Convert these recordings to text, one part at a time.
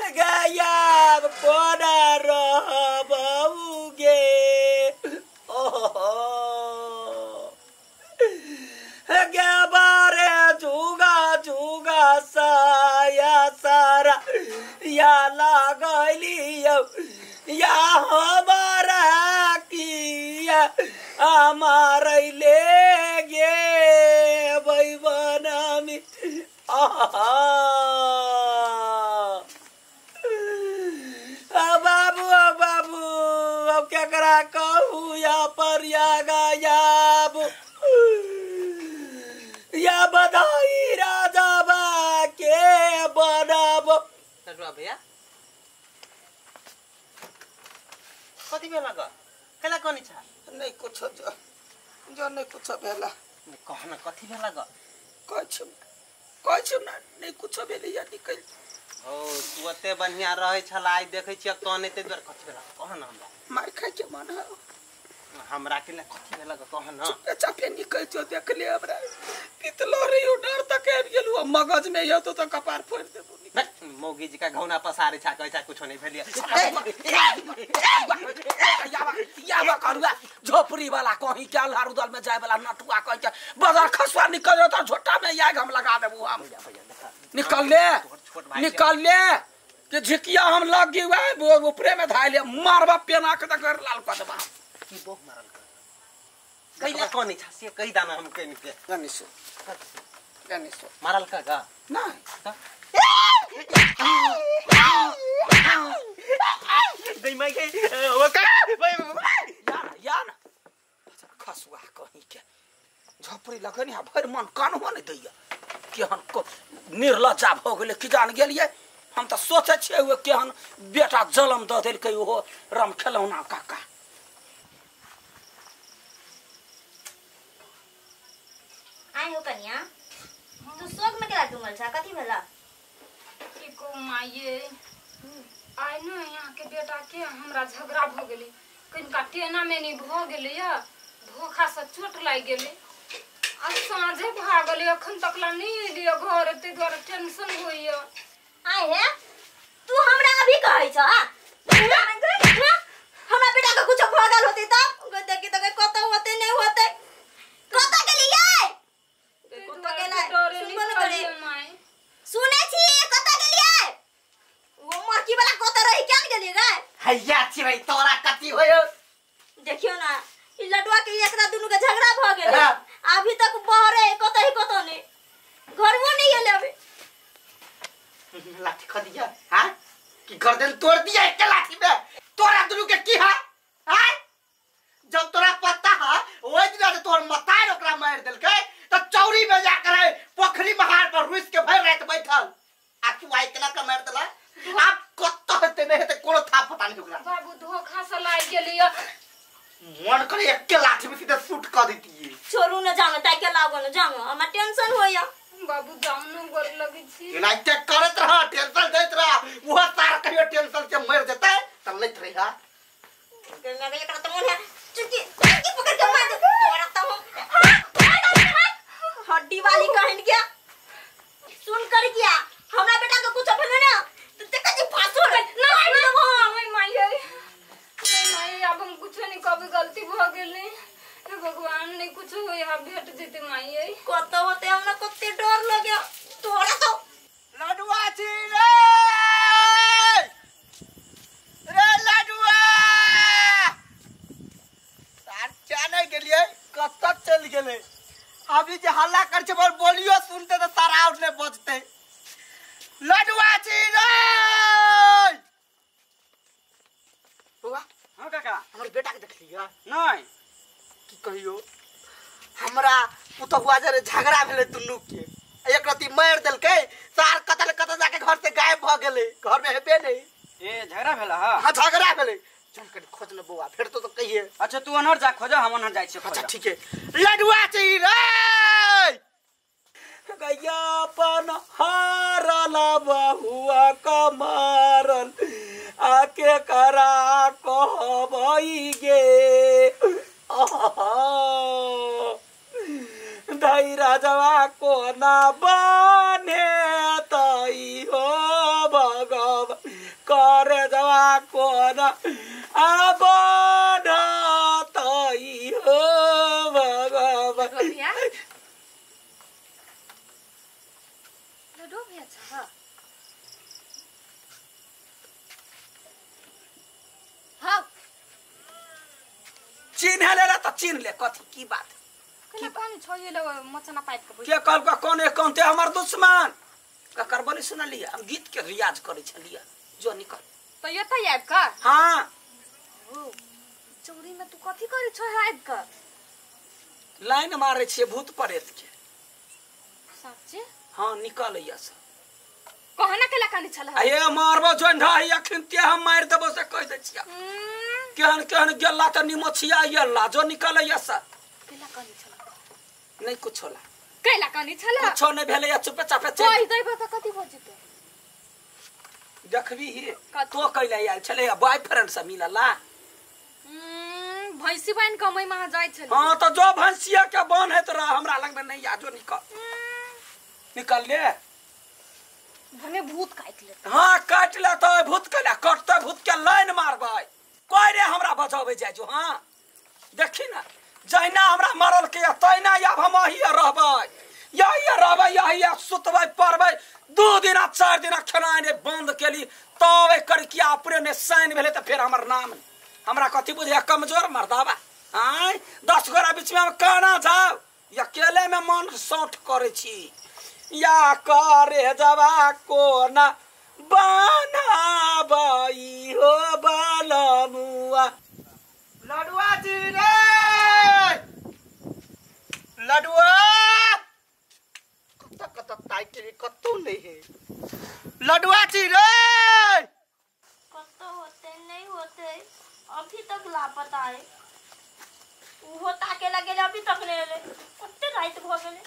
गया कोना रहबौ गे। ओहो गे बारे जुगा जुगा साया सारा या लागलियौ या हमारा किया हमारे ले गे बैबनामी। बाबू बाबू अब क्या करा कहू या पर या गायब या बधाई राजा बा के बनाब। भैया कथी भेला ग? केला कोनी छ? नहीं कुछ जो नहीं कुछ भेला। कह न कथी भेला ग? कुछ कुछ ना नहीं कुछ भेले या निकल। ओ तू ओते बढ़िया रहै छला, आइ देखै छियै कने ते दुआर कथी भेला कह न हमरा। मार खाय के मन है हमरा के कथी भेला ग कह न। चुपे चापे निकल जो देख ले हमरा पितलो रे डर तक आबि गेलु मगज में यो तो कपार फोड़ देबो। मौगी जी का घौना पसारे छा कहै छा कुछो नहीं भेलिया। यावा करुआ झोपड़ी वाला कहीं के लारू दल में जाय वाला नटुआ कहीं के बाजार खसुआ निकल तो झोटा में याग हम लगा देबू। हम निकल ले निकल ले के झिकिया हम लग गई वो ऊपरे में धाय ले मारबा पेना के तक लाल क देबा। की बहु मारल कर कैला कोनी छा से कहि दाना हम कहि के गणेश गणेश मारल का गा नहीं गई माई गई ओ का या ना खसुआ कहीं के झोपड़ी लगनी आ भरि मन कानहो नहीं दैया। केहन निर्लज्जा भ गेलै कि जान गेलियै। हम तऽ सोचै छियै ओ केहन बेटा जलम दऽ देलकै ओहो राम खेलौना काका। आइ हो कनिया तू शोक में केला डूबल छा? कथी भेला? की कहू माये, आइ न यहाँ के बेटा के हमरा झगड़ा भ गेलै, कनिका टेना मेनी भ गेलै या धोखा से चोट लागि गेलै आ साँझे भागल अखन तक ला नहीं एलियै घर, ताहि दुआरे टेंशन होइया। आइ हे तू हमरा अभी कहै छ? हमरा बेटा के कुछ भ गेल होतै तब देखी त कतौ होतै नहीं होतै। कतौ गेलियै? कतौ गेलै? सुनबो न करे। सुनै छी कतौ गेलियै? वो मरकी वाला कतौ रही क्या गेलियै गे? हैया छी भाई तोरा कथी होयो? देखियो ना ई लडुआ के एकरा दुनु के झगड़ा भ गेलै, अभी तक बहरे कतौ ही कतौ नहीं, घरवो नहीं गेलै अभी। लाठी ख दिया हां कि गर्दन तोड़ दिया एक लाठी में तोरा दुनु के की है? हां जब तोरा पता है ओइ दिन से तोर मतार ओकरा मार देलकै त चौरी में जाकर पोखरी महार पर रुस के भर रात बैठल आ तू आई केना के मार देला? आप कत हेते नहीं हेते कोनो था पता नहीं ओकरा। बाबू धोखा से लागि गेलिया, मन करे एक लाठी में सीधा शूट कर देती। छोड़ू न जानो ताके लागो न जानो हमरा टेंशन होया। बाबू जानो गोर लगै छी। एनाहिते करत रह टेंशन दैत रह उहो सार कहियो टेंशन से मर जेतै त लैत रहिहा। मैं एकरा त मन है चुकी चुकी पकड़ के मार दे तोरा त हम हड्डी वाली कहन गया सुन कर गया हमरा बेटा के कुछ भेलै ना त देखै छी फांसो ना ना नहीं माई नहीं माई अब हम कुछ नहीं कभी गलती भ गेलै हे भगवान नहीं कुछ होय आ भेट जेते माई। कत होते हमरा कते डर लगे तोरा तो। लडुआ छी रे रे लडुआ तार क्या नहीं गेलियै कत चल गेलै? अभी जे हल्ला कर छै बोल बोलियो सुनते त सारा आउट नहीं बजते। लडुआ छी रे बौआ। हां काका हमर बेटा के देखलियै? नहीं। की कहियो हमरा पुतहुआ जरे झगड़ा भेलै दुनू के, एक रति मार देलकै सार कतल कतल जाके घर से गायब भ गेलै, घर में हेबे नहीं। ए झगड़ा भेला? हां हां झगड़ा भेलै। चल कनि खोज न बौआ फेर तो कहिए। अच्छा तू अनहर जा खोज, हम अनहर जाइ छी। अच्छा ठीक है। लडुआ छी रे गैया पन हारल बहुआ कमारल आके करा कहबई गे। धै राजवा कोना बने तई हो भगव करे जवा कोना आ बनतई हो भगवान। भैया लड्डू भैया छ हाँ चिन्ह ले त चिन्ह ले कथी की बात की कौन छ ये लोग मचना पाइप के के कहलका कौन कौन ते हमर दुश्मन ककर बोली सुनलिए हम गीत के रियाज करे छलिए जो निकल तो ये त आबि का हां ओ चोरी में तू कथी करे छ आबि का लाइन मारे छिए भूत प्रेत के सच्चे हां निकल से कहना के लकानी छल आ ये मारबो जोन ढाई अखन ते हम मार देबो से कह दे छिया केहन केहन गेला त निमछिया येला जो निकल से केला कानी छल नहीं कुछ होला केला कानी छल कुछो नहीं भेले या चुपे चापे चल कहि देबो त कथी भऽ जेतै देखबी ही तो कैले आयल छले बॉयफ्रेंड से मिलला भैंसी बन कमै मा जाय छले हां तो जो भैंसिया के बन है तोरा हमरा लग में नहीं आ जो निकल निकल ले भने भूत काटि ले हां काट ले तो भूत के कटते भूत के लाइन मारबै कोई रे हमरा बचावे जाय जो हां देखी ना जहिना हमरा मरल के तहिना आब हम अहिए रहबै यही रहबै यही सुतबै पड़बै 2 दिन 4 दिन खेनाइ नहि बंद केली तब करकिया अपने ने साइन भेलै तऽ फेर हमर नाम हमरा कथी बुझैया कमजोर मर्दाबा आँय 10 गोरा बीचमे हम केना जाउ अकेले में मन सौठ करै छी या करे जवा कोना बनाबै हो बलमुआ। लडुआ जी रे लडुआ कत कत ताकि कतौ नहीं है लडुआ जी रे कत होते नहीं होते अभी तक लापता है उहो ताके लगे अभी तक नहीं एले कते रात भ गेले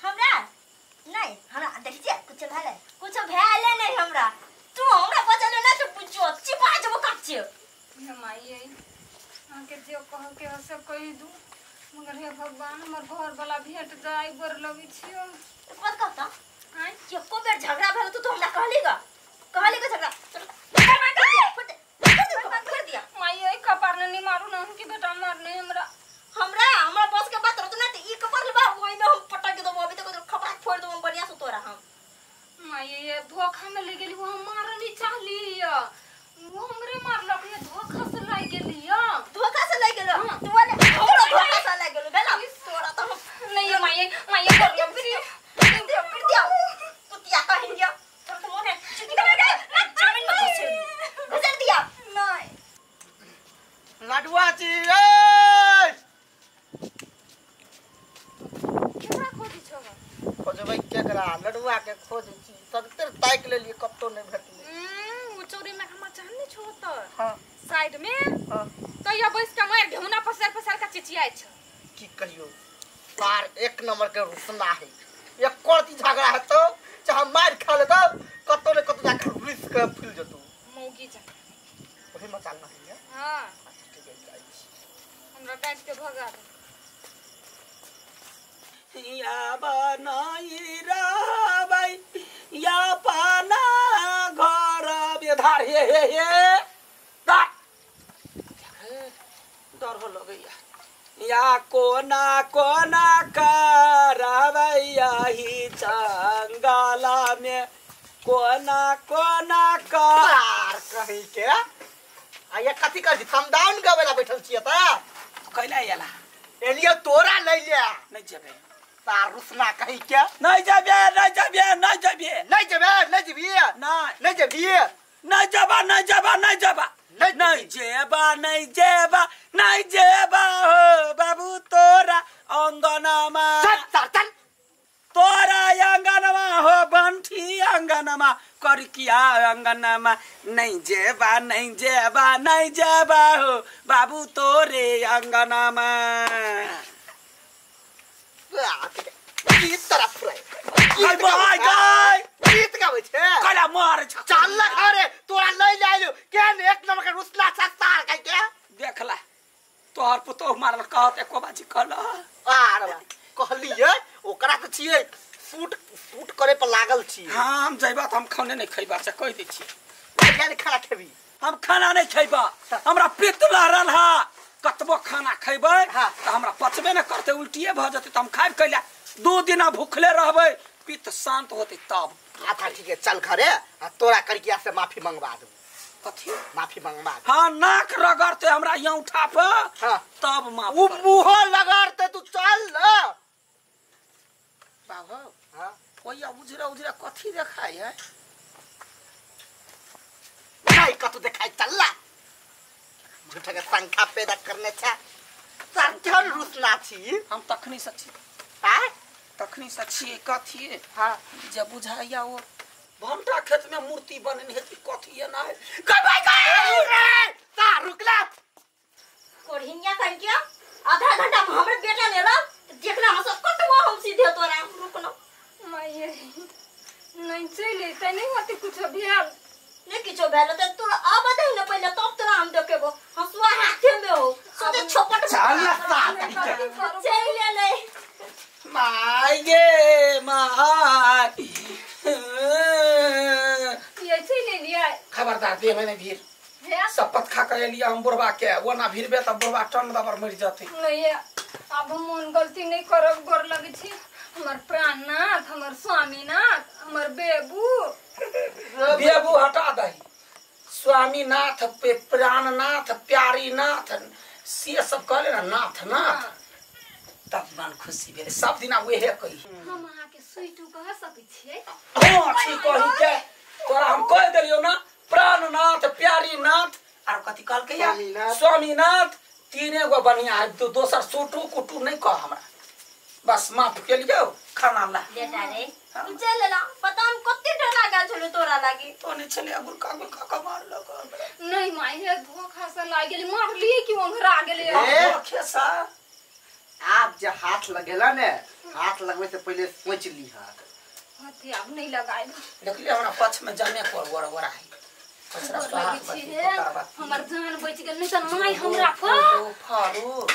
हमरा नहीं हमरा देखि छियै कुछ भेलै कुछ भेलै नहीं हमरा तू हमरा बचल ना तो पूछो चिपा जबो काट छियो हे माई अहाँ के जे कह के से कहि दू मगर हे भगवान हमर घर वाला भेट जाय गोर लगै छियो। एक बात कहता आँय एको बेर झगड़ा भेल तो हमरा कहली गा झगड़ा कर दिया माई ए कपार नहीं मारू ना उनकी बेटा मारने हमरा हमरा हमरा बस के बात रहत ना त ई कपार लेबा ओइ में हम पटक देबो अभी तक खपड़ा फोड़ देबो बढ़िया से तोरा हम। माई ये धोखा में ले गेली वो हम मारनी चाहली वो हमरे मारलक ये धोखा से लागि गेली धोखा से लागि गेलो तू वाले तोरा धोखा से लागि गेलो भेला तोरा त हम नहीं ये माई माई कर दिया फिर दिया कुतिया कहिन दिया तोर त मोने चुकी कर ना जमीन में घुसेड़ घुसेड़ दिया नहीं लडुआ जी रे केकरा खोजी छो खोजबै केकरा लडुआ के खोजै छी सगतर ताकि लेलियै कतौ नहि भेटलै। उ चोरी में हमर चाहने छो त हां साइड में हां तो या बैस के मार घेउना पसार पसार के चिचियाय छ की कहियो सार एक नंबर के रुसना है एक कोरती झगड़ा है तो चाहे मार खा लेतो कतौ ने कतौ जाके रुस के फूल जतो मौगी जा ओही में चालना है। हां अच्छा ठीक है जाइ छी हमरा डांट के भगा दे या बनाई रहबै या पाना घर बेधार हे हे हे डर हो लगैया या कोना कोना करबै यही जंगला में कोना कोना कर कहि के आ ये कथी कर छी समदाउन गावेला बैठल छियै त कैला आयला एलियो तोरा लै ले नहीं जेबे तार रुसना कहि के नहीं जेबे नहीं जेबे नहीं जेबे नहीं जेबे नहीं जेबी नहीं नहीं जेबी नहीं जेबा नहीं जेबा नहीं जेबा नहीं जेबा नहीं जेबा नहीं जेबा हो बाबू तोरा अंगनमा चल चल चल तोरा अंगनमा हो बंठी अंगनमा करकिया अंगनमा नहीं जेबा नहीं जेबा नहीं जेबा हो बाबू तोरे अंगनमा की तरफ रे गाय बाय गाय गीत गाबै छे कला मार छ चल ना घरे तोरा लै जाइलो केन एक नंबर के रुसला सस्ता कहि के देखला तोहर पुतोह मारल कहत एको बाजी कहल आर बा कहलिए ओकरा त छियै शूट शूट करे पर लागल छी। हां हम जइबा त हम खाने नहीं खइबा से कह दै छी। खाना खाना खेबी? हम खाना नहीं खइबा, हमरा पित्त लहरल हा। कतबो खाना खइबै त हमरा पचबे न करते, उल्टिए भ जते। त हम खाइब कैला? 2 दिन भूखले रहबै, पित्त शांत होते तब। अच्छा ठीक है चल घरे आ तोरा करकिया से माफी मंगवा दू। कथी माफी मंगवा? हां नाक रगड़ते हमरा यहाँ उठा पर। हां तब माफ। उ मुंह लगड़ते तू चल न बाबू। हां ओया उजरा उजरा कथी देखाय है? नहीं कतु देखाय चलला झूठा के शंका पैदा करने छा। सर रुसना छी हम तखनी से छी। हां तखनी से छी कथी? हां जे बुझाइया वो भमटा खेत में मूर्ति बनने है कथी है ना है। गई गई रे ता रुकला कोढ़िनिया कन के आधा घंटा में हमरे बेटा लेला देखना हम सब कटबो हम सीधे तोरा। रुकना माये नहीं चले त नहीं होते कुछ भेल नहीं किछो भेल त तोरा आब दे न पहिले तब तोरा हम देखेबो। हंसुआ हाथे में हो सोते छपट चल ना साथ चल ले ले my गे my. ये चले लिया खबरदार दे मैंने भीड़ शपथ खा कर लिया हम बुढ़वा के, वो ना भीड़बे त बुढ़वा टन दबर मर जते। नहीं अब हम मन गलती नहीं करब, गोर लगे छी हमर प्राणनाथ, हमर स्वामीनाथ, हमर बेबू। बेबू हटा दही, स्वामीनाथ पे प्राणनाथ प्यारीनाथ से सब कहले ना नाथ नाथ तब मन खुशी भेले। सब दिना वेहे कही। हम अहाँ के सुइटू कह सकै छियै? हां ठीक कही के तोरा हम कह देलियौ ना प्राणनाथ प्यारीनाथ आर कथि कहलकै या स्वामीनाथ, तीने गो बढ़िया है। दोसर सुटू कुटू नहीं कह हमरा, बस माफ के लियो। खाना ला बेटा रे तू चल ला, पता हम कते डर लागल छलो तोरा लागी। तो नहीं छले गुलका गुलका का मार लग। नहीं माई हे धोखा से लाग गेली, मार लिए कि ओंघरा गेले। धोखे से आप जे हाथ लगेला ने, हाथ लगवे से पहले सोच ली। हां हथी अब नहीं लगाए। देखलिए हमरा पक्ष में जाने पर गोरा गोरा है। हमर जान बच गेल नहीं त माई हमरा पर फारू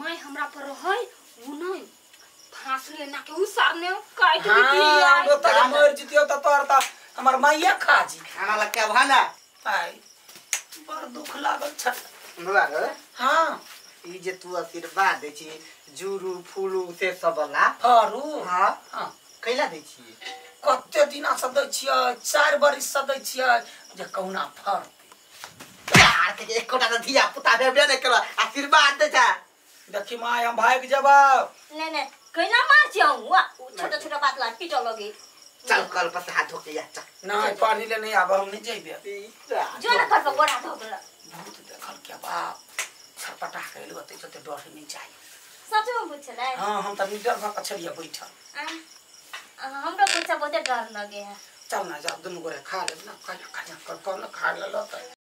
माई हमरा पर रहै उ नहीं फांसले ना के उ सामने काट दी। हां तो त मर जितियो त तोर त हमर माईया खा जी खाना लग के भाना आई बड़ दुख लागल छ हमरा। हां ई जे तू आशीर्वाद दै छी जुरू फूलू से सब वाला फारू। हां हां कैला दै छी? कते दिना से दै छियै, 4 बरिस से दै छियै जे कहुना फरते। यार के एकोटा त धिया पुता भेबे नै केलो आशीर्वाद दे जा। देखी my हम भाग जेबौ। नहीं नहीं कैला मार छी हम छोटा छोटा बात ला पीट लगे। चल कल पर हाथ धो के आ चल। नहीं पानी ले नहीं आब हम नहीं जइबे। जो न कर गोरा धो के भूत देखल के बाप छटपटा के एलो त ते डर नहीं चाहिए। सच में पूछलै? हां हम त निडर भ के छलियै बैठल। हमरो पूछा बहुते डर लगे है। चल ना जा दुनू गोरे खा लेब ना, खा खा कर कौन खा लेलो त।